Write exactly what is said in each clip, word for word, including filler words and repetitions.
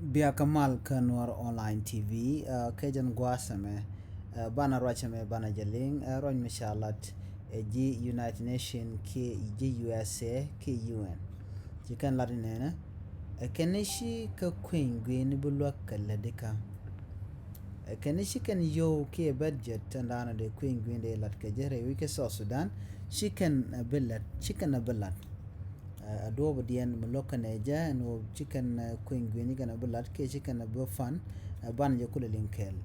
Bia kä mal kä Nuɔr Online T V, uh, kɛ jɛn gua̱a̱th ɛmɛ, uh, banɛ ruac ɛmɛ banɛ jɛ liŋ, uh, ruac mi ca lat, uh, ji̱ United Nation kiɛ ji̱ U S A kiɛ U N. Ci kɛn lat inɛnɛ, uh, kɛn ci kä kui̱ny gui̱ni bi luäk kɛ lät ikä. Uh, kɛn ci kɛn yio̱w kiɛ budget ɛn da̱a̱n dee kui̱ny gui̱ni dee lat kɛ jɛ rɛy wi̱c kä South Sudan, ci kɛn, uh, bi lat, ci kɛn, uh, bi lat. Ɛ, a duɔ̱ɔ̱p diɛn mi lo̱k kɛnɛ jɛ ɛn ɣöö ci kɛn, ɛ, kui̱ny gui̱ny kɛn a bi lat kiɛ ci kɛn a bi fan, ɛ, banɛ jɛ kulɛ liŋ kɛɛl.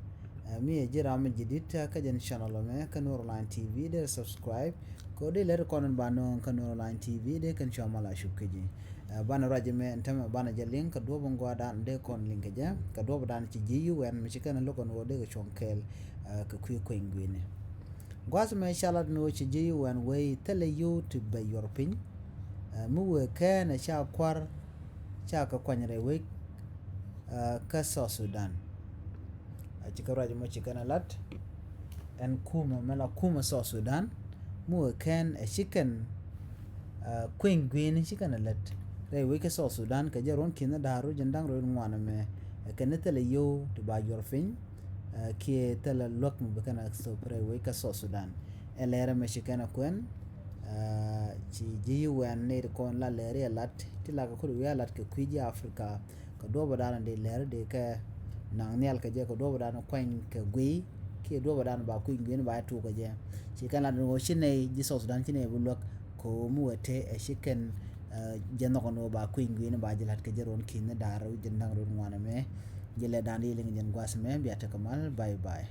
Ɛ, mi ɛ ji̱ ram mi ji̱ di̱t, ɛ, kä jɛn channel ɛmɛ kä Nuɔr Online T V, dee subscribe kɛ ɣöö dee lɛr kɔn in ba nööŋ kä Nuɔr Online T V, dee kɛn cua mal a cup kä ji̱. Ɛ, banɛ ruac ɛmɛ ɛn tämɛ banɛ jɛ liŋ kɛ duɔ̱ɔ̱p in gɔaa dan dee kɔn liŋ kɛ jɛ, kɛ duɔ̱ɔ̱p dan ci ji̱ U N mi ci kɛn a lo̱k ɛn ɣöö dee kɛ cuɔ̱ŋ kɛɛl, ɛ, kɛ kui̱ kui̱ny gui̱ni. Gua̱th mɛ ca lat ni wä ci ji̱ U N wee thilɛ yio̱w ti bɛ yuɔr piny, ɛ, mi wëë kɛn ɛ ca kua̱r ca kɛ kuany rɛy wec, ɛ, kä South Sudan. Ɛ, ci kɛ ruac mɔ ci kɛn ɛ lat ɛn kumɛ mɛ la kumɛ South Sudan mi wëë kɛn ɛ ci kɛn, ɛ, kui̱ny gui̱ni ci kɛn ɛ lät rɛy wec kä South Sudan kɛ jɛ ruɔ̱n ki̱n ni da̱a̱r ruɔ̱n jiɛn da̱ŋ rɛw ŋuan ɛmɛ, ɛ, kɛn ni thilɛ yio̱w ti ba yuɔr piny, ɛ, kiɛ thilɛ luäk mi bi kɛn a thop rɛy wec kä South Sudan. Ɛ lɛr ɛmɛ ci kɛn a kuɛn, ɛ, ci ji̱ U N ni ti kɔn la lɛr i̱ a lat ti la kɛ kut wi̱i̱ a lat kɛ kui̱ ji̱ Africa kɛ duɔ̱ɔ̱p dan di lɛr di kɛ naŋ nhial kɛ jɛ kɛ duɔ̱ɔ̱p dan kuany kɛ guiy kiɛ duɔ̱ɔ̱p dan ba kui̱ny guiy ni ba tuk kɛ jɛ. Ci kɛn lat ni ɣöö ci nɛy ji̱ South Sudan ci nɛy bi luäk kɛ ɣöö mi wee te ɛ ci kɛn, ɛ, jɛ nhɔk ni ɣöö ba kui̱ny guiy ni ba ji̱ la̱t kɛ jɛ ruɔ̱n ki̱n ni da̱a̱r jiɛn da̱ŋ rɛw ŋuan ɛmɛ. Ji̱ lɛ dan di liŋ jiɛn gua̱th ɛmɛ bia tekɛ mal, bye bye.